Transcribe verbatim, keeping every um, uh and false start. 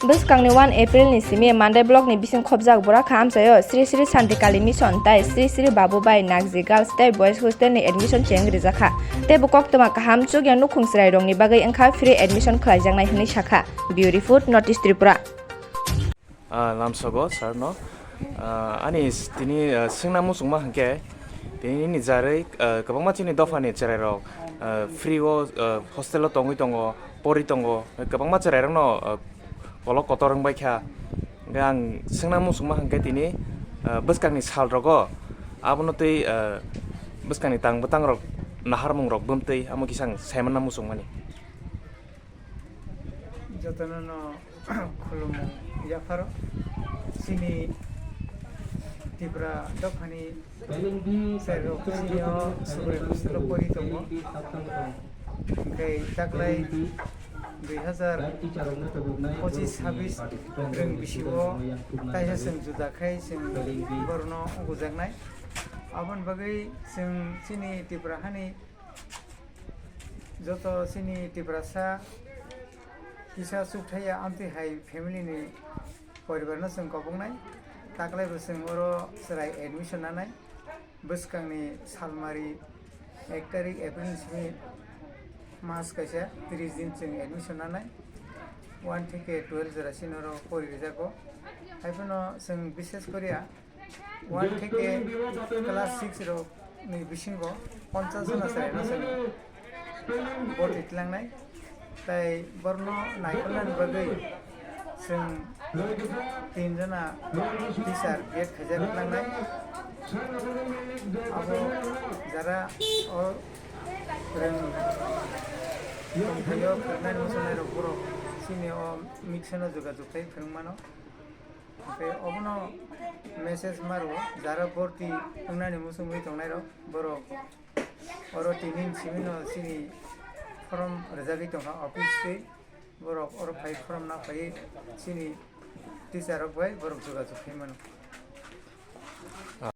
Bwskangni one April ni simi Mandai block ni bising khopjak Burakha amchaio Sri Sri Shanti Kali Mission tai Sri Sri Babu Bai Nagji Girls tei Boys Hostel ni admission cheng rijakha. Teibo koktwma kaham chukya nukhung chwrairokni bagwi wngkha free admission khlaijaknai hwnwi sakha. Bureau Report, North East Tripura. Ah, lamsogo sir no. Ah, ani s-, tini, ah, swngna muchungma hwnkhe, tini ni jarwi, ah, kwbangma chini dophani chwrairok, ah, free o, ah, hostel o tongwi tongo, pori tongo, kwbangma chwrairokno, ah, kolok kotor wngbai kha. Hwnkhe ang swngna muchungma hwnkhe tini, ah, bwskangni sal rogo abono twi, ah, bwskangni tang bwtang rok naharmung rok bumtwi amo kisa ang saimanna muchungmani. Jotono no khulumung yapharo. Chini Tripura dophani serrok chini o Subraiyung hostel o pori tongo. Hwnkhe taklai dui hazar pochis sabis rwng bisi o taisa chwng juda khai chwng borokno ugujaknai. Aboni bagwi chwng chini Tripura hani joto chini Tiprasa kisa chukthaiya amtwi hai family ni poribar no chwng koboknai. Taklai bo chwng oro chwrai admission nanai. Bwskangni salmari ek tarik April ni simi mas kaisa tris din chwng admission nanai. One theke twelve jora sini oro pori rijago. Haiphano chwng bishes koriya one theke class six rok ni bisingo ponchas jona chwrairok chwng boti tlangnai. Tai borno naikolnani bagwi chwng tin jona teacher B Ed khaijak tlangnai. Abo jara o rwng tongthaio phwrwngnairok muchungnairok borok chini o mission o jogajog khai phwrwng mano. Hwnkhe obono message ma rwo, jara borti wngnani muchungwi tongnairok, borok oro tini simino chini form rwjagwi tongkha office twi, borok oro phai form na phai chini teacher rok bai borok jogajog khai mano.